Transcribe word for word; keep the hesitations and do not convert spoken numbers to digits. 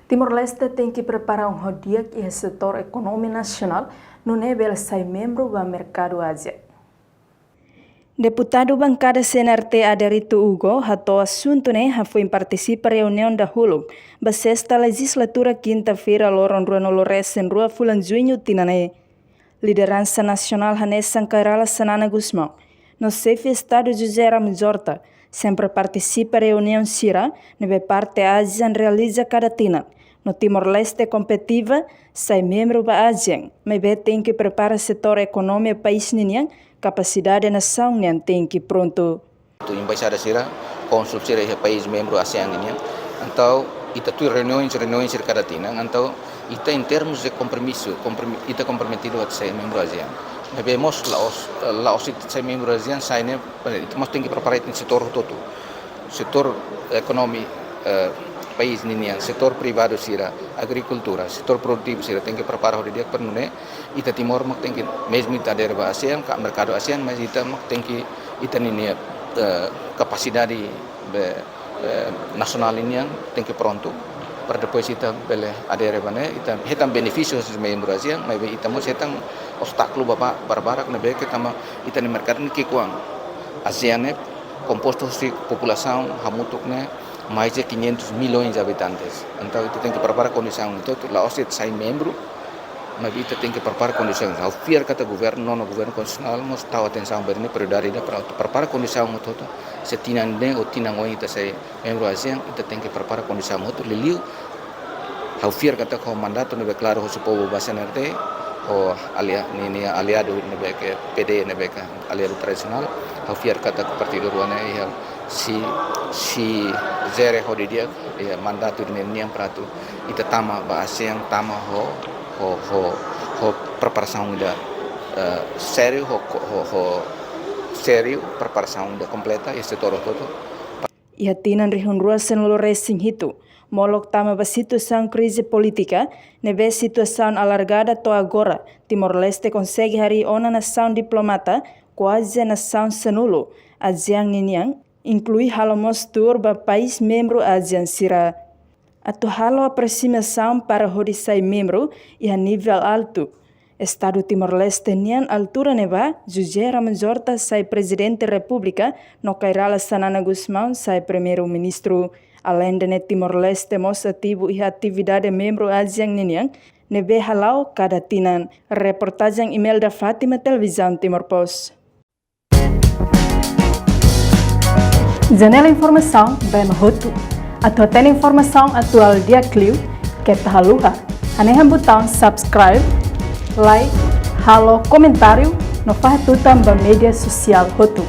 Timor-Leste tenke prepara ona ho di'ak iha setór ekonomia nasionál, nune'e bele sai membru ba merkadu ASEAN. Deputadu bankada C N R T Aderito Hugo hato'o asuntu ne'e hafoin partisipa reuniaun dahuluk ba sesta lejizlatura kinta-feira loron ruanulu-resin-rua fulan Juñu tinan ne'e. Lideransa nasionál hanesan Kay Rala Xanana Gusmão no Xefe Estadu José Ramos Horta sempre partisipa reuniaun sira ne'ebé parte ASEAN realiza kada tinan. No Timor-Leste kompetitiva sai membru ba ASEAN, maibé tenke prepara setór ekonomia país ninian, kapasidade nasaun nian tenke prontu. Tu embaixada sira, kónsul sira iha país membru ASEAN nian. Entaun, ita tuir reuniaun, reuniaun sira kada tinan. Entaun, ita em termos de compromisso, compromi-, ita komprometidu atu sai membru ASEAN. Maibé mós la'ós, la'ós ita sai membru ASEAN, sai ne'e, ita mós tenke prepara ita-nia setór hotu-hotu. Setór ekonomi, eh, país ninian, setór privadu sira, agrikultura, setór produtivu sira, tenke prepara hodi di'ak para nune'e ita Timor mak tenke, mezmu ita adere ba ASEAN, ka merkadu ASEAN, mas ita mak tenke, ita ninia, eh, kapasidade be, eh, nasionál nian tenke prontu, para depois ita bele adere ba ne'e, ita hetan benefísius husi membru ASEAN, maibé ita mós hetan obstákulu baba-, barbarak ne'ebé ke tanba ita-nia merkadu ne'e ki'ikoan. ASEAN ne'e kompostu husi populasaun hamutuk ne'e mais de quinhentos milhões de habitantes. Entaun, ita tenke prepara kondisaun hotu-hotu, la'ós ita sai membru, mas ita tenke prepara kondisaun. Ha'u fiar katak governu, nonu governu konstitusionál, mós tau atensaun ba ida-ne'e, prioridade ida para prepara kondisaun hotu-hotu. Se tinan ne'e ou tinan oin ita sai membru ASEAN, ita tenke prepara kondisaun hotu, liuliu. Ha'u fiar katak ho mandatu ne'ebé klaru husi povu ba C N R T, ho alia-, ninia aliadu ne'ebé ke P D ne'ebé ke aliadu tradisionál, ha'u fiar katak partidu rua ne'e iha sei, sei jere ho di'ak, iha mandatu ida-ne'e nian para atu ita tama ba ASEAN, tama ho, ho, ho, ho preparasaun ida, eh, sériu, ho, ho, ho sériu, preparasaun ida kompleta, iha setór hotu-hotu. Iha tinan rihun rua sanulu-resin-hitu, molok tama ba situasaun krize polítika, ne'ebé situasaun alargada to'o agora, Timor-Leste konsege harii ona nasaun diplomata, kuaze nasaun sanulu, ASEAN ninian, inklui halo mós tuur ba país membru ASEAN sira. Atu halo aprosimasaun para hodi sai membru iha nivel altu, Estadu Timor-Leste nian altura ne'ebá, José Ramos Horta sai Prezidente Repúblika, no Kay Rala Xanana Gusmão sai Primeiru-Ministru. Aleinde ne'e Timor-Leste mós ativu iha atividade membru ASEAN ninian, ne'ebé hala'o kada tinan. Reportajen Imelda Fátima, Televizaun Timor Post. Janela informasaun ba ema hotu. Atu hatene informasaun atuál di'ak liu, keta haluha hanehan butaun subscribe, like, halo komentáriu, no fahe tutan ba média sosiál hotu.